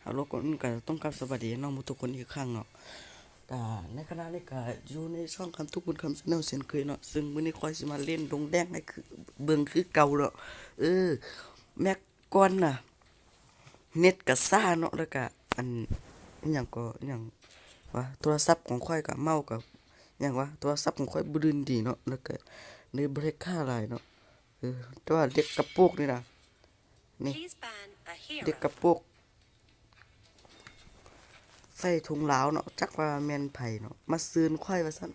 ເຮົາ ກ່ອນອື່ນກໍຕ້ອງກາບສະບາຍດີນ້ອງໝົດທຸກຄົນອີກຄັ້ງເນາະ. ກໍໃນຂະນະນີ້ກໍຢູ່ໃນຊ່ອງຄຳທຸກບຸນຄຳ Channel ເຊັ່ນເຄີຍເນາະ, ຊຶ່ງມື້ນີ້ຂ້ອຍຊິມາຫຼິ້ນດົງແດງໃຫ້ຄື ເບິ່ງຄືເກົ່າເນາະ. ເອີ ແມັກກ່ອນນະ ເນັດກໍຊ້າເນາະ, ແລ້ວກໍອັນ ອີ່ຫຍັງກໍ ອີ່ຫຍັງວະ ໂທລະສັບຂອງຂ້ອຍກໍ ເມົາກໍ ຫຍັງວະ ໂທລະສັບຂອງຂ້ອຍບໍ່ລື່ນດີເນາະ, ແລ້ວກໍເລີຍບໍ່ໄດ້ຄ້າຫຼາຍເນາະ. ເອີ ແຕ່ວ່າເດັກກະໂປກນີ້ນະ ນີ້ He's been a hero. ເດັກກະໂປກໃສ່ຖົງລາວເນາະ, ຈັກວ່າແມ່ນໃຜເນາະ ມາເຊີນຂ້ອຍວ່າຊັ້ນ,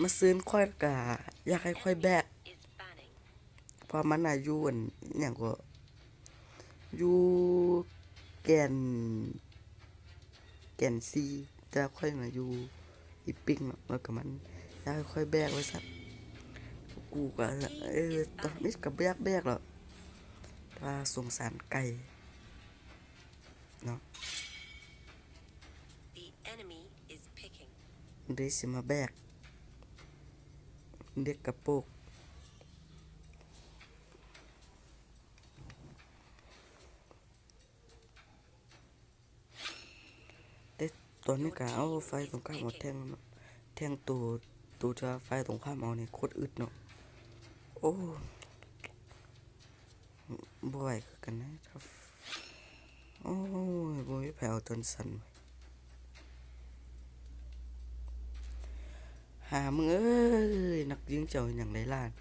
ມາເຊີນຂ້ອຍ ແລ້ວກະຢາກໃຫ້ຂ້ອຍແບກ Is banning. ເພາະມັນນະຢູ່ອັນຫຍັງກໍ ຢູ່ແກ່ນ ແກ່ນສີ່ ແຕ່ຂ້ອຍນະຢູ່ອີປິກເນາະ, ແລ້ວກໍມັນຢາກໃຫ້ຂ້ອຍແບກວ່າຊັ້ນ, ກູກໍ ເອີ ຕອນນີ້ກໍບໍ່ຢາກແບກແລ້ວ ແຕ່ວ່າສົງສານໄກ່ເນາະ. The enemy is picking. ເລີຍຊິມາແບກເດັກກະໂປກ. ແຕ່ຕອນນີ້ກໍເອົາຝ່າຍຕົງຂ້າມເອົາແທ້ງເນາະ, ແທ້ງໂຕ ໂຕທີ່ວ່າຝ່າຍຕົງຂ້າມເອົານີ້ໂຄດອຶດເນາະ. ໂອ້ ບໍ່ໄຫວຄືກັນນະ. ໂອ້ຍ ບໍ່ມີໃຜເອົາຈອນສັນ. ຫາມຶງເອີຍ ນັກຍິງເຈົ້າເຮັດຫຍັງໄດ້ລ້ານ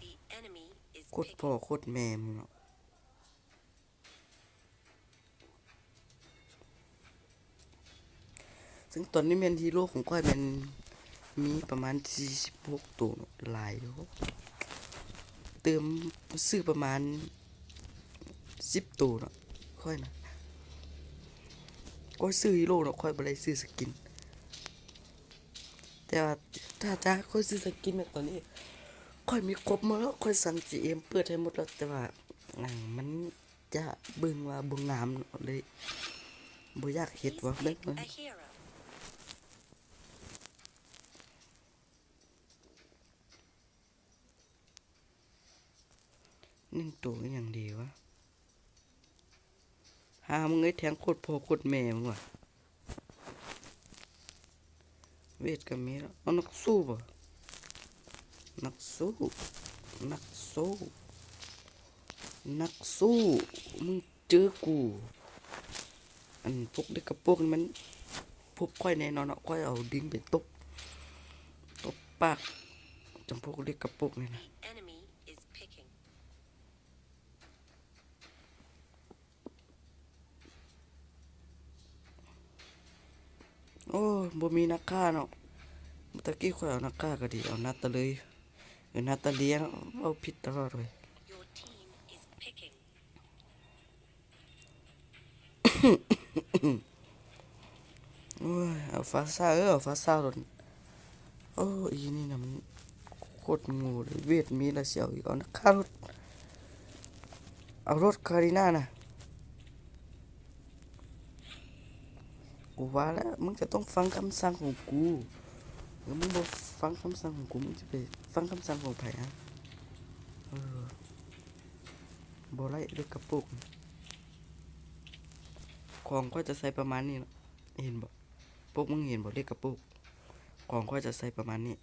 The enemy is ໂຄດພໍ່ picking. ໂຄດແມ່ມຶງເນາະ. ເຊິ່ງຕອນນີ້ແມ່ນຮີໂຣຂອງຂ້ອຍແມ່ນມີປະມານສີ່ສິບຫົກໂຕເນາະ, ຫຼາຍຢູ່. ເຕີມ ຊື້ປະມານສິບໂຕເນາະ ຂ້ອຍນະ. ຂ້ອຍຊື້ຮີໂຣເນາະ, ຂ້ອຍບໍ່ໄດ້ຊື້ສະກິນ. ແຕ່ວ່າຖ້າຈະຂ້ອຍຊື້ສະກິນນະ ຕອນນີ້ຂ້ອຍມີຄົບໝົດແລ້ວ, ຂ້ອຍສັ່ງ GM ເປີດໃຫ້ໝົດແລ້ວ, ແຕ່ວ່າ ອາ ມັນ ຈະເບິ່ງວ່າບໍ່ງາມເນາະ, ເລີຍບໍ່ຢາກເຮັດວ່າແບບນັ້ນ. A hero. ໜຶ່ງໂຕອີ່ຫຍັງດີວະ? ຫາ ມຶງເອີຍ ແທ້ງໂຄດພໍ່ໂຄດແມ່ມຶງວະ. ເວດກໍມີແລ້ວ. ເອົານັກສູ້ບໍ່? ນັກສູ້ ນັກສູ້ ນັກສູ້ ມຶງເຈີກູ. ອັນພວກເດັກກະໂປກນີ້ມັນພົບຂ້ອຍແນ່ນອນເນາະ, ຂ້ອຍເອົາດິນໄປຕົບ ຕົບປາກ ຈຳພວກເດັກກະໂປກນີ້ນະ. The enemy is picking. ໂອ້ ບໍ່ມີນັກຂ້າເນາະ. ຕະກີ້ຂ້ອຍເອົານັກຂ້າກໍດີ, ເອົານາຕາເລີຍ ເອີ ນາຕາເລຍເນາະ, ເວົ້າຜິດຕະຫຼອດເວີຍ. Your team is picking. ໂອ້ຍ ເອົາຟາຊາເອີຍ ເອົາຟາຊາໂລດ. ໂອ້ ອີນີ້ນະມັນໂຄດໂງ່ເລີຍ, ເວດມີແລ້ວຊິເອົາອີກ, ເອົານັກຂ້າໂລດ, ເອົາໂລດ ຄາຣີນານະ. ກູວ່າແລ້ວ ມຶງຈະຕ້ອງຟັງຄຳສັ່ງຂອງກູ, ເອີ ມຶງບໍ່ຟັງຄຳສັ່ງຂອງກູ ມຶງຈະໄປຟັງຄຳສັ່ງຂອງໃຜອະ? ເອີ ບໍ່ໄດ້ເລີຍກະໂປກ. ຂອງຂ້ອຍຈະໃສ່ປະມານນີ້ເນາະ, ເຫັນບໍ່? ພວກມຶງເຫັນບໍ່ເລກກະໂປກ? ຂອງຂ້ອຍຈະໃສ່ປະມານນີ້.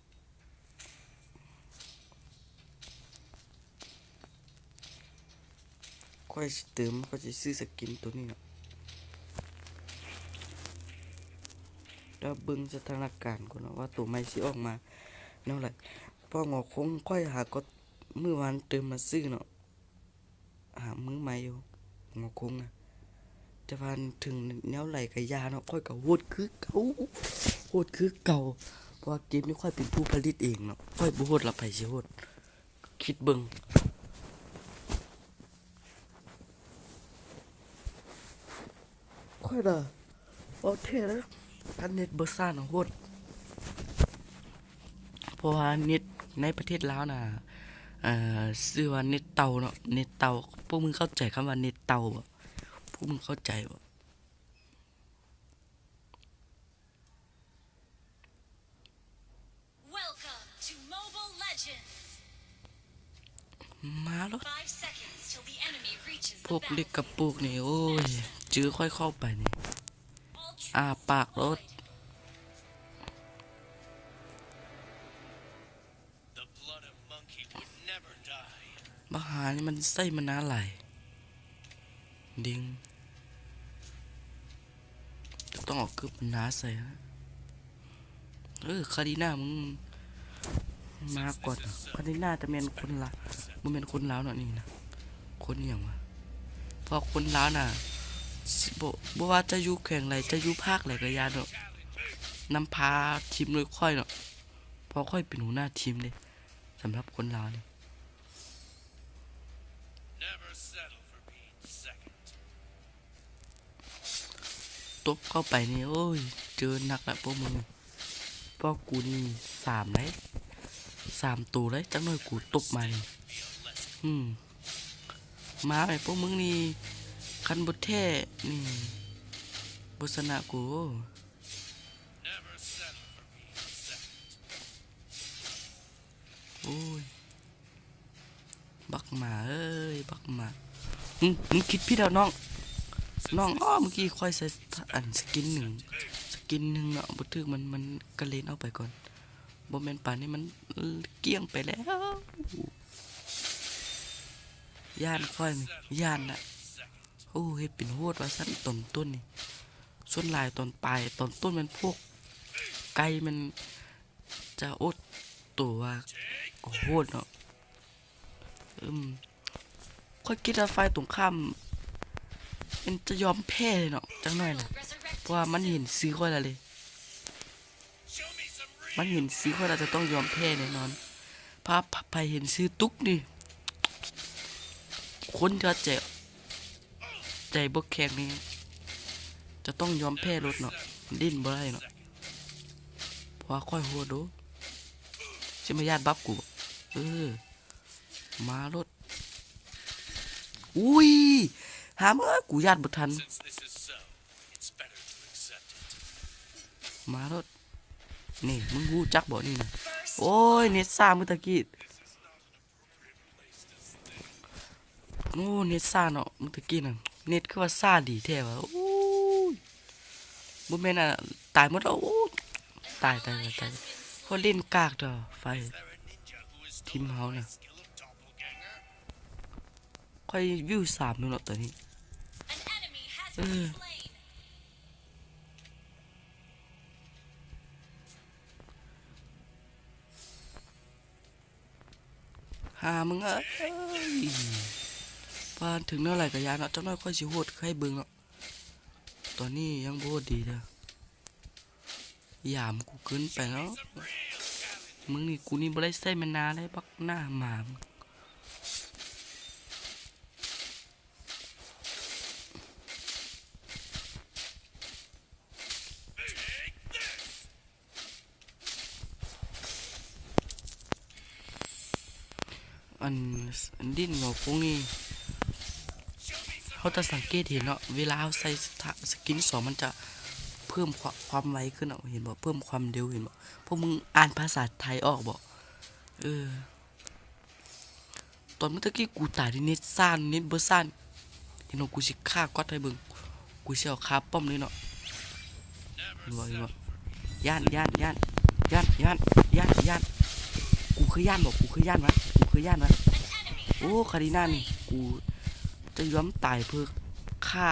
ຂ້ອຍຊິເຕີມ ຂ້ອຍຊິຊື້ສະກິນໂຕນີ້ເນາະ. ແລ້ວເບິ່ງສະຖານະການກ່ອນເນາະ ວ່າໂຕໃໝ່ຊິອອກມາແນວໃດ. ເພາະງົວຄົງຂ້ອຍຫາກໍມື້ວານເຕີມມາຊື້ເນາະ. ຫາມື້ໃໝ່ຢູ່ງົວຄົງນະ, ແຕ່ວ່າເຖິງແນວໃດກະຢ່າເນາະ, ຂ້ອຍກະໂຫດຄືເກົ່າ ໂຫດຄືເກົ່າ. ເພາະວ່າເກມນີ້ຂ້ອຍເປັນຜູ້ຜະລິດເອງເນາະ, ຂ້ອຍບໍ່ໂຫດລະໃຜຊິໂຫດ? ຄິດເບິ່ງ. ຂ້ອຍນະ ເວົ້າແທ້ເດີ ຄັນເນັດບໍ່ຊ້ານະໂຫດ. ເພາະວ່າເນັດໃນປະເທດລາວນະ ເອີ ຊື່ວ່າເນັດເຕົ່າເນາະ, ເນັດເຕົ່າ. ພວກມຶງເຂົ້າໃຈຄຳວ່າເນັດເຕົ່າບໍ່? ພວກມຶງເຂົ້າໃຈບໍ່? Welcome to Mobile Legends. ມາໂລດ. Five seconds ພວກເຫຼັກກະໂປກນີ້ ໂອ້ຍ ເຈີຂ້ອຍເຂົ້າໄປນີ້ ອ້າປາກໂລດ. The blood of monkey would never die. ບັກຫານີ້ມັນໃຊ້ມານາຫຼາຍ ດິງ ຈະຕ້ອງເອົາກືບມານາໃສ່. ເອີ ຄາດີນາ ມຶງມາກ່ອນ. ຄາດີນາຈະແມ່ນຄົນລາວ ບໍ່ແມ່ນຄົນລາວເນາະ ນີ້ນະ ຄົນອີ່ຫຍັງວະ? ເພາະຄົນລາວນະ ຊິ ບໍ່ ບໍ່ວ່າຈະຢູ່ແຂວງໃດ ຈະຢູ່ພາກໃດກໍຢ່າເນາະ ນຳພາທີມໂດຍຂ້ອຍເນາະ. ເພາະຂ້ອຍເປັນຫົວໜ້າທີມເດ້ ສຳລັບຄົນລາວນີ້. Never settle for being second. ຕົບເຂົ້າໄປນີ້ ໂອ້ຍ ເຈີໜັກລະພວກມຶງ. ພວກກູນີ້ສາມໄດ໋ ສາມໂຕໄດ໋ ຈັກໜ້ອຍກູຕົບມານີ້. ອືມ ມາແມ້ພວກມຶງນີ້ ຄັນບໍ່ແທ້ນີ້ ບໍ່ຊະນະກູ. Never settle for being second. ໂອ້ຍ ບັກໝາເອີຍ ບັກໝາ. ອືມ ມຶງຄິດຜິດແລ້ວນ້ອງ ນ້ອງ. ອໍ ເມື່ອກີ້ຂ້ອຍໃສ່ອັນສະກິນໜຶ່ງ ສະກິນໜຶ່ງເນາະ ບໍ່ຖືກ ມັນ ມັນກະເລນອອກໄປກ່ອນ. ບໍ່ແມ່ນປານນີ້ ມັນກ້ຽງໄປແລ້ວ. ຢ້ານຂ້ອຍນີ້ ຢ້ານນະ. ໂອ້ ເຮັດເປັນໂຫດວ່າຊັ້ນຕອນຕົ້ນນີ້. ສ່ວນຫຼາຍຕອນປາຍ ຕອນຕົ້ນແມ່ນພວກໄກ່ມັນຈະໂອດໂຕວ່າໂຫດເນາະ. ອືມ ຂ້ອຍຄິດວ່າຝ່າຍຕົງຂ້າມມັນຈະຍອມແພ້ເລີຍເນາະ ຈັກໜ້ອຍນະ ເພາະວ່າມັນເຫັນຊື່ຂ້ອຍແລ້ວເດ້. ມັນເຫັນຊື່ຂ້ອຍແລ້ວຈະຕ້ອງຍອມແພ້ແນ່ນອນ. ຖ້າໃຜເຫັນຊື່ຕຸກນີ້ ຄົນທີ່ວ່າໃຈ ໃຈບໍ່ແຂງນີ້ ຈະຕ້ອງຍອມແພ້ໂລດເນາະ ຫຼິ້ນບໍ່ໄດ້ເນາະ ເພາະວ່າຂ້ອຍໂຫດໂດ. ຊິມາຢ້ານບັບກູ ເອີ ມາໂລດ. ອຸ້ຍ ຫາມເອີຍ ກູຢ້ານບໍ່ທັນ. ມາໂລດ ນີ້ ມຶງຮູ້ຈັກບໍ່ນີ້ນະ? ໂອ້ຍ ເນັດຊ້າມື້ຕະກີ້ ໂອ້ ເນັດຊ້າເນາະ ມື້ຕະກີ້ນະ ເນັດຄືວ່າຊ້າດີແທ້ວະ. ໂອ້ຍ ບໍ່ແມ່ນ ອາ ຕາຍໝົດແລ້ວ. ໂອ້ ຕາຍ ຕາຍ ຕາຍ ຕາຍ. ເຂົາຫຼິ້ນກາກເດີ ໄຟ ທີມເຮົານະ. ຂ້ອຍວິວສາມແລ້ວເນາະຕອນນີ້ ເອີ. ຫາມຶງເອີຍ ວ່າເຖິງແນວໃດກໍຢ່າເນາະ ຈັກໜ້ອຍຂ້ອຍຊິໂຫດໃຫ້ເບິ່ງເນາະ. ຕອນນີ້ຍັງບໍ່ໂຫດດີເດີ ຫຍາມກູເກີນໄປເນາະ. ມຶງນີ້ ກູນີ້ບໍ່ໄດ້ໃຊ້ມານານແລ້ວ ບັກໜ້າໝາ. ອັນ ອັນດິ້ນງໍໂຄ້ງນີ້ ເຮົາຈະສັງເກດເຫັນເນາະ ເວລາເຮົາໃສ່ສະ ສະກິນສອງ ມັນຈະເພີ່ມຄວາມ ຄວາມໄວຂຶ້ນເນາະ ເຫັນບໍ່? ເພີ່ມຄວາມເລັວ ເຫັນບໍ່? ພວກມຶງອ່ານພາສາໄທອອກບໍ່? ເອີ. ຕອນມື້ຕະກີ້ກູຕາຍນີ້ ເນັດຊ້າ ເນັດບໍ່ຊ້າ ເຫັນບໍ່? ກູຊິຂ້າກັອດໃຫ້ເບິ່ງ ກູຊິເອົາຄາປ້ອມເລີຍເນາະ. ເຫັນບໍ່? ເຫັນບໍ່? ຢ້ານ ຢ້ານ ຢ້ານ ຢ້ານ ຢ້ານ ຢ້ານ ຢ້ານ ກູເຄີຍຢ້ານບໍ່? ກູເຄີຍຢ້ານວະ? ກູເຄີຍຢ້ານວະ? ໂອ້ ຄາດີນານີ້ ກູຈະຍອມຕາຍເພື່ອຂ້າ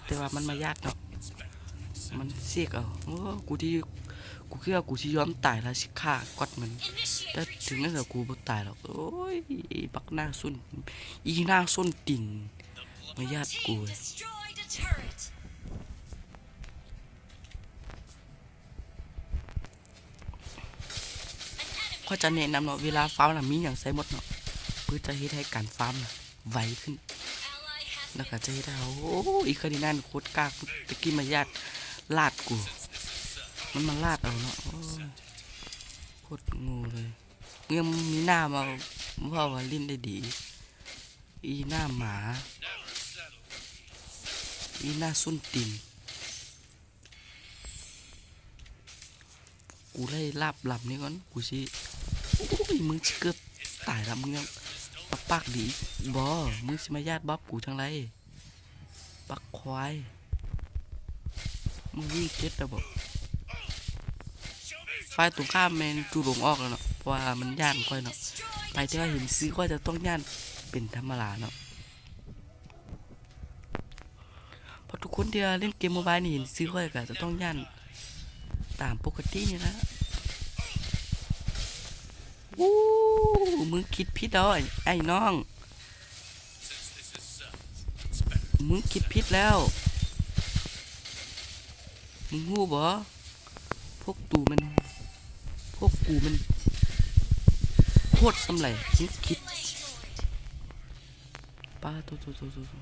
ແຕ່ວ່າມັນມາຢ້ານເນາະ ມັນເສກເອົາ. ໂອ້ ກູທີ່ ກູຄິດວ່າກູຊິຍອມຕາຍລະຊິຂ້າກັອດມັນ ແຕ່ເຖິງແນວໃດກູບໍ່ຕາຍດອກ. ໂອ້ຍ ບັກໜ້າສົ້ນ ອີໜ້າສົ້ນຕີນ ມາຢ້ານກູ. ຂ້ອຍຈະແນະນຳເນາະ ເວລາຟາມນະ ມີຫຍັງໃສ່ໝົດເນາະ ເພື່ອຈະເຮັດໃຫ້ການຟາມນະໄວຂຶ້ນ ແລ້ວກໍຈະເຮັດໃຫ້ເຮົາ ໂອ້ ອີກຄະນີ້ນັ້ນໂຄດກາກ ຕະກີ້ມາຢາກລາດກູ ມັນມາລາດເອົາເນາະ. ໂອ້ຍ ໂຄດໂງ່ເລີຍ ຍັງມີໜ້າມາເວົ້າວ່າຫຼິ້ນໄດ້ດີ ອີໜ້າໝາ ອີໜ້າສົ້ນຕີນ. ກູໄລ່ລາບລຳນີ້ກ່ອນ ກູຊິ ໂອ້ຍ ມຶງຊິເກືອບຕາຍລະ ມຶງຍັງ ປາກປາກດີອີກບໍ? ມຶງຊິມາຢາດບັບກູຈັ່ງໃດ ປາກຄວາຍ. ມຶງວິງເຈັດແລ້ວບໍ? ຝ່າຍຕົງຂ້າມແມ່ນຈູລົງອອກແລ້ວເນາະ ເພາະວ່າມັນຢ້ານຂ້ອຍເນາະ. ໃຜທີ່ວ່າເຫັນຊື່ຂ້ອຍຈະຕ້ອງຢ້ານເປັນທຳມະດາເນາະ. ເພາະທຸກຄົນທີ່ວ່າຫຼິ້ນເກມໂມບາຍນີ້ເຫັນຊື່ຂ້ອຍກໍຈະຕ້ອງຢ້ານຕາມປົກກະຕິນີ້ລະ. ໂອ້ ມຶງຄິດຜິດແລ້ວ ໄອ້ ໄອ້ນ້ອງ ມຶງຄິດຜິດແລ້ວ. ມຶງຮູ້ບໍ່? ພວກຕູແມ່ນ ພວກກູແມ່ນໂຫດສ່ຳໃດ ຄິດ ປາໂຕໂຕໂຕໂຕໂຕ.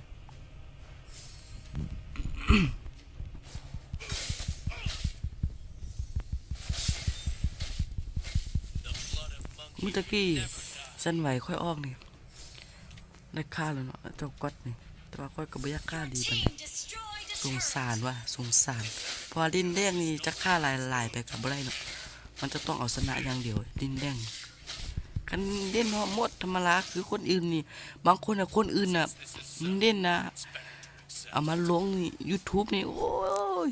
ມື້ຕະກີ້ ສັນໄຫວຂ້ອຍອອກນີ້ ໄດ້ຂ້າແລ້ວເນາະ ເຈົ້າກັອດນີ້ ແຕ່ວ່າຂ້ອຍກໍບໍ່ຢາກຂ້າດີປານໃດ. ສົງສານວ່າ ສົງສານ ເພາະວ່າດິນແດງນີ້ຈະຂ້າຫຼາຍໆໄປກໍບໍ່ໄດ້ເນາະ ມັນຈະຕ້ອງເອົາຊະນະຢ່າງດຽວ ດິນແດງ. ຄັນເດັ່ນເນາະ ໝົດທຳມະດາຄືຄົນອື່ນນີ້ ບາງຄົນນະ ຄົນອື່ນນະ ເດັ່ນນະ ເອົາມາລົງຢູທູບນີ້ ໂອ້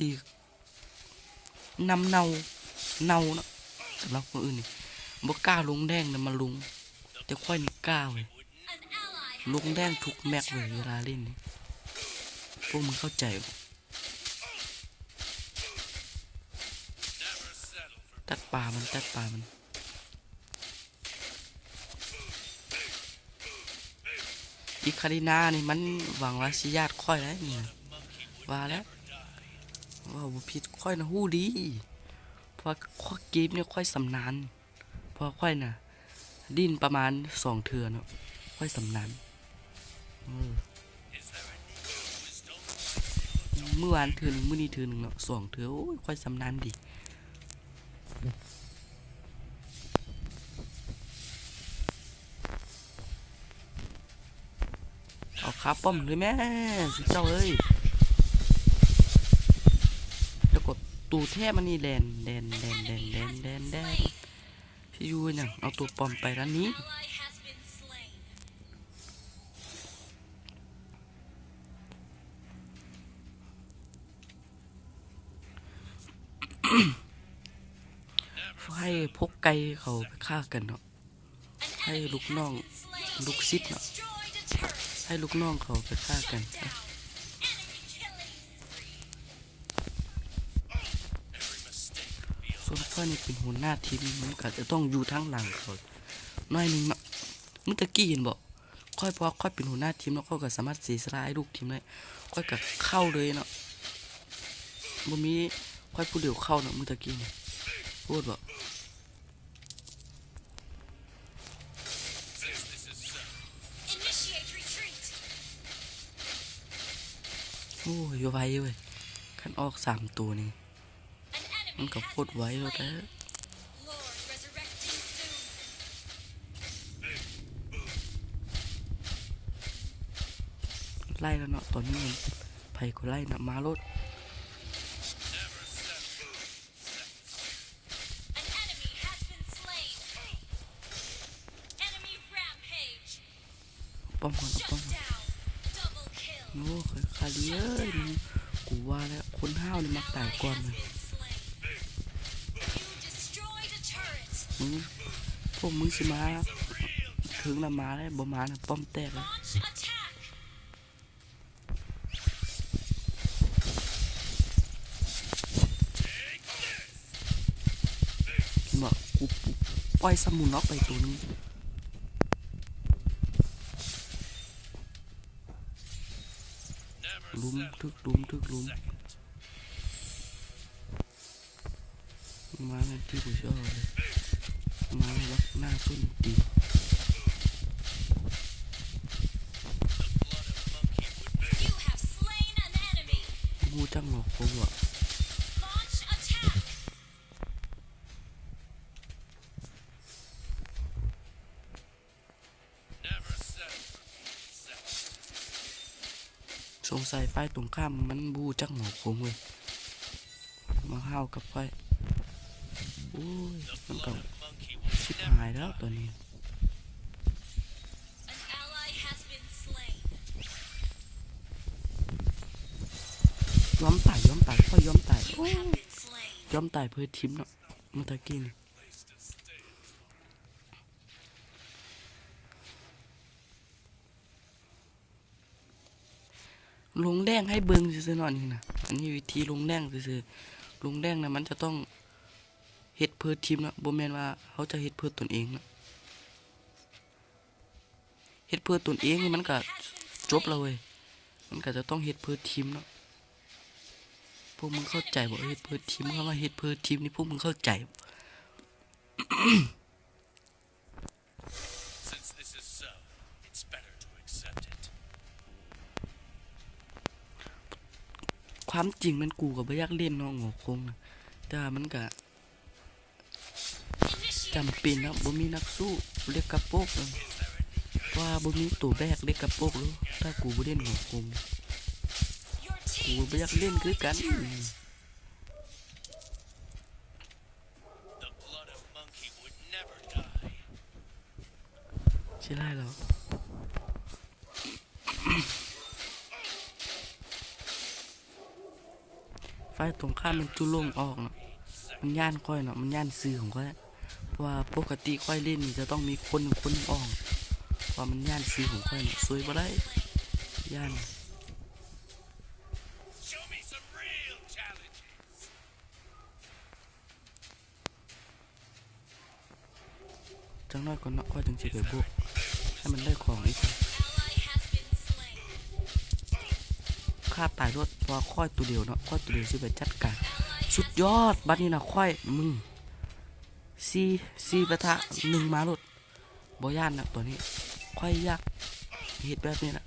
ຍ ນ້ຳເນົ່າ ເນົ່າເນາະ. ສຳລັບຄົນອື່ນນີ້ ບໍ່ກ້າລົງແດງນະ ມາລົງ ແຕ່ຂ້ອຍນີ້ກ້າເວີຍ ລົງແດງທຸກແມັບເວີຍ ເວລາຫຼິ້ນນີ້. ພວກມຶງເຂົ້າໃຈບໍ່? ຕັດປາມັນ ຕັດປາມັນ. ອີຄາລີນານີ້ມັນຫວັງວ່າຊິຢາດຂ້ອຍໄດ໋ນີ້ ວ່າແລ້ວ ເວົ້າບໍ່ຜິດ ຂ້ອຍນະຮູ້ດີ ເພາະວ່າເກມນີ້ຂ້ອຍຊຳນານ ເພາະວ່າຂ້ອຍນະຫຼິ້ນປະມານສອງເທື່ອເນາະ ຂ້ອຍຊຳນານ ເອີ. ມື້ວານເທື່ອໜຶ່ງ ມື້ນີ້ເທື່ອໜຶ່ງເນາະ ສອງເທື່ອ ໂອ້ຍ ຂ້ອຍຊຳນານດີ. ເອົາຄາປ້ອມເລີຍແມ້ ຊຸມເຈົ້າເອີຍ. ແລ້ວກໍໂຕແທ້ມັນນີ້ ແລ່ນ ແລ່ນ ແລ່ນ ແລ່ນ ແລ່ນ ແລ່ນ ແລ່ນ ຊິຢູ່ຫຍັງ ເອົາໂຕປ້ອມໄປລະນີ້. ໃຫ້ພວກໄກ່ເຂົາໄປຂ້າກັນເນາະ ໃຫ້ລູກນ້ອງ ລູກສິດເນາະ ໃຫ້ລູກນ້ອງເຂົາໄປຂ້າກັນ. ສ່ວນຂ້ອຍນີ້ເປັນຫົວໜ້າທີມ ມັນກໍຈະຕ້ອງຢູ່ທາງຫຼັງເຂົາໜ້ອຍໜຶ່ງເນາະ. ມື້ຕະກີ້ເຫັນບໍ່? ຂ້ອຍ ເພາະວ່າຂ້ອຍເປັນຫົວໜ້າທີມເນາະ ຂ້ອຍກໍສາມາດເສຍສະຫຼະໃຫ້ລູກທີມໄດ້ ຂ້ອຍກໍເຂົ້າເລີຍເນາະ ບໍ່ມີຂ້ອຍຜູ້ດຽວເຂົ້າເນາະ ມື້ຕະກີ້ນີ້ ໂຫດບໍ່? ໂອ້ຍ ໄວເວີຍ ຄັນອອກສາມໂຕນີ້ ມັນກໍໂຄດໄວໂລດແຫຼະ ໄລ່ແລ້ວເນາະ ຕອນນີ້ມັນ ໃຜກໍໄລ່ນະ ມາໂລດ. An enemy has been slain. Enemy rampage. ປ້ອມກ່ອນ ປ້ອມກ່ອນ. Shut down. Double kill. ໂອ້ ຂ້ອຍຂ້າດີເອີຍ ມຶງ ກູວ່າແລ້ວ ຄົນຫ້າວນີ້ມັກຕາຍກ່ອນເລີຍ. An ally has been slain. You destroyed a turret. ມຶງ ພວກມຶງຊິມາເຖິງລະມາແລ້ວ ບໍ່ມານະ ປ້ອມແຕກແລ້ວ. Launch attack. ເຫັນບໍ່ ກູປ່ອຍສະໝຸນອອກໄປໂຕໜຶ່ງ ລຸມ ຖືກລຸມ ຖືກລຸມ. ມາແມ່ນທີ່ບໍ່ຊອບເລີຍ ມາແລ້ວບັກໜ້າສົ້ນຕີນ. You have slain an enemy. ຮູ້ຈັກຫວະຄົນຫວະ? Launch attack. ສົງໄສຝ່າຍຕົງຂ້າມມັນບໍ່ຮູ້ຈັກຫົວໂຄ້ງເວີຍ ມາຫ້າວກັບຂ້ອຍ. ໂອ້ຍ ມັນກໍຊິບຫາຍແລ້ວຕອນນີ້. An ຍອມຕາຍ ຍອມຕາຍ ຂ້ອຍຍອມຕາຍ ໂອ້ຍ ຍອມຕາຍເພື່ອທີມເນາະ ເມື່ອຕະກີ້ນີ້. ລົງແດງໃຫ້ເບິ່ງຊື່ໆເນາະ ນີ້ນະ ອັນນີ້ວິທີລົງແດງຊື່ໆ. ລົງແດງນະ ມັນຈະຕ້ອງເຮັດເພື່ອທີມເນາະ ບໍ່ແມ່ນວ່າເຮົາຈະເຮັດເພື່ອຕົນເອງເນາະ. ເຮັດເພື່ອຕົນເອງນີ້ມັນກະຈົບແລ້ວເວີຍ ມັນກະຈະຕ້ອງເຮັດເພື່ອທີມເນາະ. ພວກມຶງເຂົ້າໃຈບໍ່? ເຮັດເພື່ອທີມ ຄຳວ່າເຮັດເພື່ອທີມນີ້ ພວກມຶງເຂົ້າໃຈບໍ່? Since this is so, it's better to accept it. ຄວາມຈິງແມ່ນກູກໍບໍ່ຢາກຫຼິ້ນເນາະ ໂງຄົງນະ ແຕ່ວ່າມັນກະຈຳເປັນເນາະ ບໍ່ມີນັກສູ້ເລັກກະໂປກເນາະ ເພາະວ່າບໍ່ມີໂຕແບກເລັກກະໂປກເລີຍ. ຖ້າກູບໍ່ຫຼິ້ນໂງຄົງ Your ກູ team ບໍ່ຢາກຫຼິ້ນຄືກັນ destroyed. The blood of monkey would never die. ຊິໄລ່ແລ້ວ ຝ່າຍຕົງຂ້າມມັນຈຸລົງອອກເນາະ ມັນຢ້ານຂ້ອຍເນາະ ມັນຢ້ານຊື່ຂອງຂ້ອຍ ເພາະວ່າປົກກະຕິຂ້ອຍຫຼິ້ນນີ້ຈະຕ້ອງມີຄົນໜຶ່ງຄົນໜຶ່ງອອກ ເພາະວ່າມັນຢ້ານຊື່ຂອງຂ້ອຍເນາະ ຊ່ວຍບໍ່ໄດ້ ຢ້ານ. Show me some real challenges. ຈັກໜ້ອຍກ່ອນເນາະ ຂ້ອຍຈຶ່ງຊິໄປບວກໃຫ້ມັນໄດ້ຂອງອີກ. ຂ້າຕາຍໂລດ ເພາະວ່າຂ້ອຍໂຕດຽວເນາະ ຂ້ອຍໂຕດຽວຊິໄປຈັດການ. ສຸດຍອດ ບັດນີ້ນະ ຂ້ອຍ ມຶງ ສີ່ ສີ່ປະທະໜຶ່ງ ມາໂລດ. ບໍ່ຢ້ານນະ ຕອນນີ້ຂ້ອຍຢາກເຮັດແບບນີ້ນະ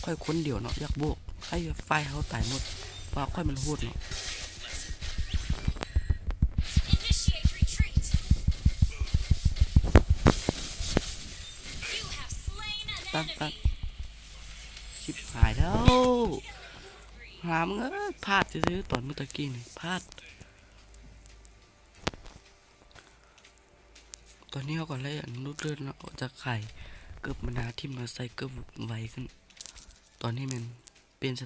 ຂ້ອຍຄົນດຽວເນາະ ຢາກໂບກໃຫ້ຝ່າຍເຮົາຕາຍໝົດ ເພາະວ່າຂ້ອຍມັນໂຫດເນາະ. Initiate retreat. You have slain an ຕັດ ຕັດ enemy. ຊິບຫາຍແລ້ວ ຫາມຶງເອີຍ ພາດຊື່ໆ ຕອນມື້ຕະກີ້ນີ້ ພາດ. ຕອນນີ້ເຮົາກໍໄດ້ອັນຫຼຸດເລີດເນາະ ຈາກຂາຍເກີບບັນດາທີມເຮົາໃສ່ເກີບໄວຂຶ້ນ. ຕອນນີ້ແມ່ນປ່ຽນສະ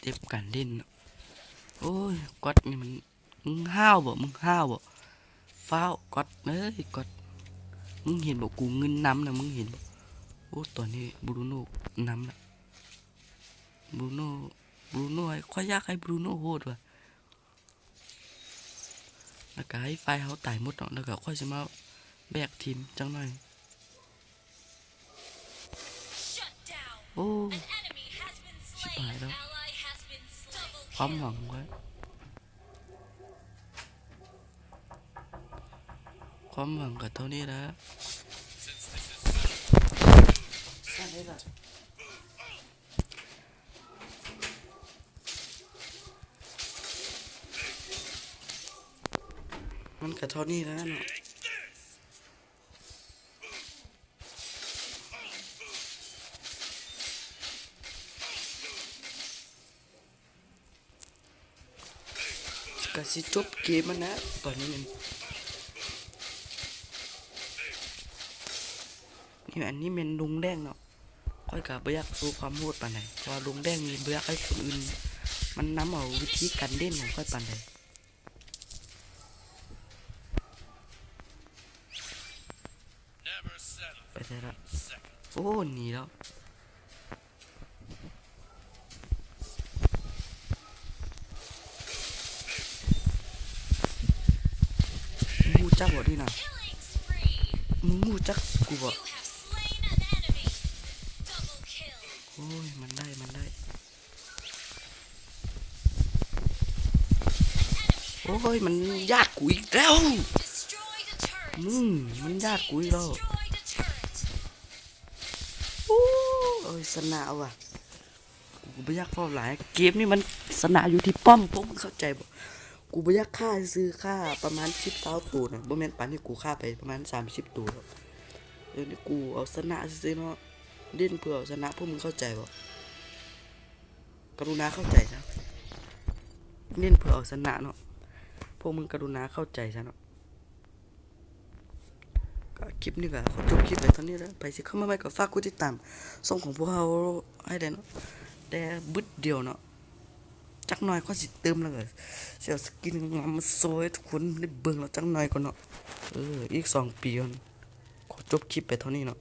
ເຕັບການຫຼິ້ນເນາະ. ໂອ້ຍ ກັອດນີ້ມັນ ມຶງຫ້າວບໍ່? ມຶງຫ້າວບໍ່? ຟ້າວ ກັອດເອີຍ ກັອດ ມຶງເຫັນບໍ່? ກູເງິນນຳນະ ມຶງເຫັນບໍ່? ໂອ້ ຕອນນີ້ບຣູໂນນຳລະ ບຣູໂນ ບຣູໂນ ຂ້ອຍຢາກໃຫ້ບຣູໂນໂຫດວ່າ. ແລ້ວກໍໃຫ້ຝ່າຍເຮົາຕາຍໝົດເນາະ ແລ້ວກໍຂ້ອຍຊິມາແບກທີມຈັກໜ້ອຍ. ໂອ້ ຊິບຫາຍແລ້ວ ຄວາມຫວັງຂ້ອຍ ຄວາມຫວັງກໍເທົ່ານີ້ລະ. ມັນກະເທົ່ານີ້ແຫຼະເນາະ ກະຊິຈົບເກມຫັ້ນນະ ຕອນນີ້ແມ່ນ ນີ້ ອັນນີ້ແມ່ນລຸງແດງເນາະ. ຂ້ອຍກະບໍ່ຢາກໂຊຄວາມໂຫດປານໃດ ເພາະວ່າລຸງແດງນີ້ບໍ່ຢາກໃຫ້ຄົນອື່ນມັນນຳເອົາວິທີການເດັ່ນຂອງຂ້ອຍປານໃດ. ໄປໃສລະ? ໂອ້ ໜີແລ້ວ. ມຶງຮູ້ຈັກບໍ່ນີ້ນະ? ມຶງຮູ້ຈັກກູບໍ່? ໂອ້ຍ ມັນໄດ້ ມັນໄດ້. ໂອ້ຍ ມັນຢາດກູອີກແລ້ວ. ອືມ ມັນຢາດກູອີກແລ້ວ. ໂອ້ຍ ຊະນະວ່າ. ກູບໍ່ຢາກເວົ້າຫຼາຍ ເກມນີ້ມັນຊະນະຢູ່ທີ່ປ້ອມ ພວກມຶງເຂົ້າໃຈບໍ່? ກູບໍ່ຢາກຂ້າຊື່ໆ ຂ້າປະມານສິບ ຊາວໂຕນະ ບໍ່ແມ່ນປານນີ້ ກູຂ້າໄປປະມານສາມສິບໂຕແລ້ວ. ດຽວນີ້ກູເອົາຊະນະຊື່ໆເນາະ ຫຼິ້ນເພື່ອເອົາຊະນະ ພວກມຶງເຂົ້າໃຈບໍ່? ກະລຸນາເຂົ້າໃຈຊະ ຫຼິ້ນເພື່ອເອົາຊະນະເນາະ ພວກມຶງກະລຸນາເຂົ້າໃຈຊະເນາະ. ກະຄລິບນີ້ກະຂໍຈົບຄລິບໄວ້ເທົ່ານີ້ເດີ ໃຜຊິເຂົ້າມາໃໝ່ກະຝາກກົດຕິດຕາມຊ່ອງຂອງພວກເຮົາໃຫ້ແດ່ເນາະ ແຕ່ບຶດດຽວເນາະ. ຈັກໜ່ອຍຂ້ອຍຊິເຕີມ ແລ້ວກໍຊິເອົາສະກິນງາມໆມາໂຊໃຫ້ທຸກຄົນໄດ້ເບິ່ງເນາະ ຈັກໜ່ອຍກ່ອນເນາະ. ເອີ ອີກສອງປີກ່ອນ. ຂໍຈົບຄລິບໄປເທົ່ານີ້ເນາະ.